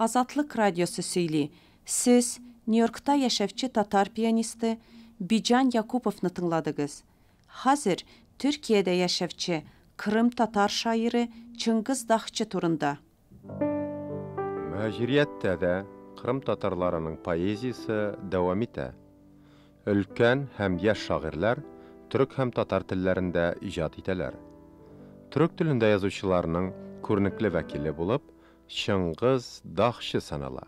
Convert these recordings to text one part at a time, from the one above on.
Азатлык радиосы сөйли. Сез Нью-Йоркта яшәүче татар пианисты Биҗан Якуповны тыңладыгыз. Хәзер Төркиядә яшәүче Кырым татар шагыйре Чыңгыз Дахчы турында. Мөһаҗирияттә дә Кырым татарларының поэзиясе дәвам итә. Өлкән һәм яшь шагыйрьләр төрек һәм татар телләрендә иҗат итәләр. Төрек телендә язучыларның күренекле вәкиле булып Чыңгыз Дахчы санала.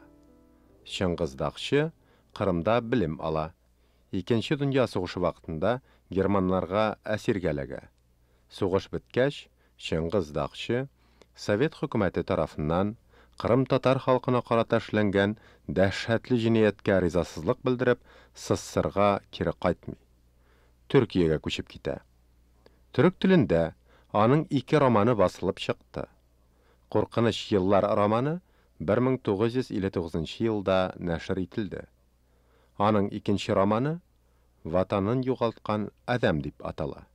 Чыңгыз Дахчы Кырымда белем ала. Икенче дөнья сугышы вакытында германнарга әсиргә эләгә. Сугыш беткәч, Чыңгыз Дахчы Совет хөкүмәте тарафыннан Кырым татар халкына карата эшләнгән дәһшәтле җинаятькә ризасызлык белдереп, СССРга кире кайтмый. Төркиягә күчеп китә. Төрек телендә аның ике романы басылып чыкты. Куркыныч еллар романы 1959 елда нәшер ителде. Аның икенче романы Ватанын югалткан адәм дип атала.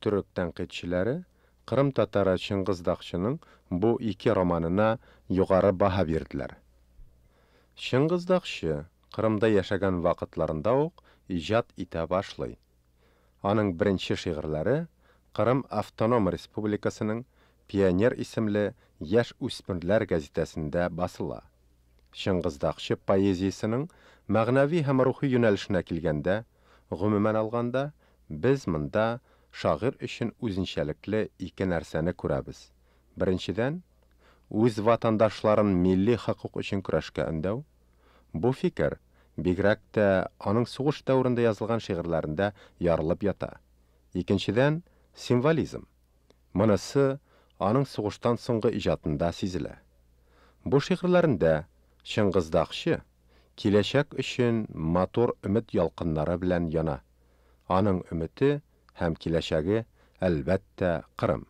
Төрек тәнкыйтьчеләре Кырым татары Чыңгыз Дахчының бу ике романына югары баһа бирделәр. Чыңгыз Дахчы Кырымда яшәгән вакытларында ук иҗат итә башлый. Аның беренче шигырьләре Кырым автоном республикасының Пионер исемле яшь үсмерләр гәзитәсендә басыла. Чыңгыз Дахчы поэзиясенең мәгънәви һәм рухи юнәлешенә килгәндә, гомумән алганда, без монда шагыйрь өчен үзенчәлекле ике нәрсәне күрәбез. Беренчедән, үз ватандашларын милли хокук өчен көрәшкә өндәү. Бу фикер бигрәк тә аның сугыш дәверендә язылган шигырьләрендә ярылып ята. Икенчедән, символизм. Монысы аның сугыштан соңгы иҗатында сизелә. Бу шигырьләрендә Чыңгыз Дахчы киләчәк өчен матур өмет ялкыннары белән яна. Аның өмете һәм киләчәге, әлбәттә, Кырым.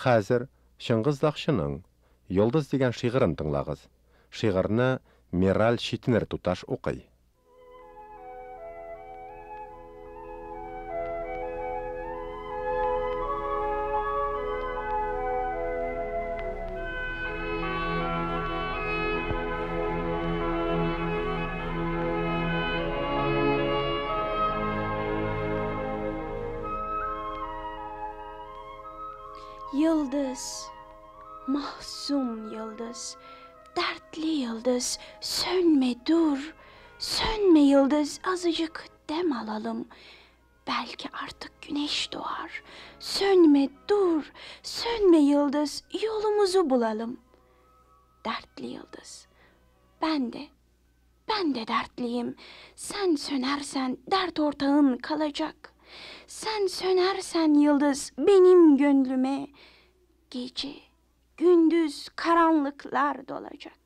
Хәзер Чыңгыз Дахчының Йолдыз дигән шигырен тыңлагыз. Шигырьне Мираль Читенер туташ укый. Yıldız, mahzun yıldız, dertli yıldız, sönme dur, sönme yıldız, azıcık dem alalım. Belki artık güneş doğar. Sönme dur, sönme yıldız, yolumuzu bulalım. Dertli yıldız, ben de, ben de dertliyim. Sen sönersen dert ortağın kalacak. Sen sönersen yıldız benim gönlüme gece, gündüz karanlıklar dolacak.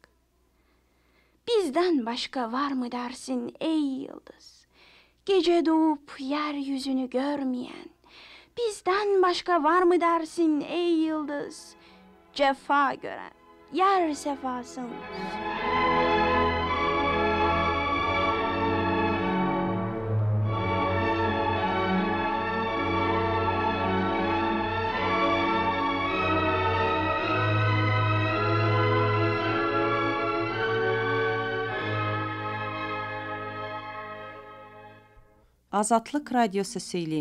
Bizden başka var mı dersin ey yıldız? Gece doğup yeryüzünü görmeyen. Bizden başka var mı dersin ey yıldız? Cefa gören, yer sefasın. Азатлык радиосы сөйли.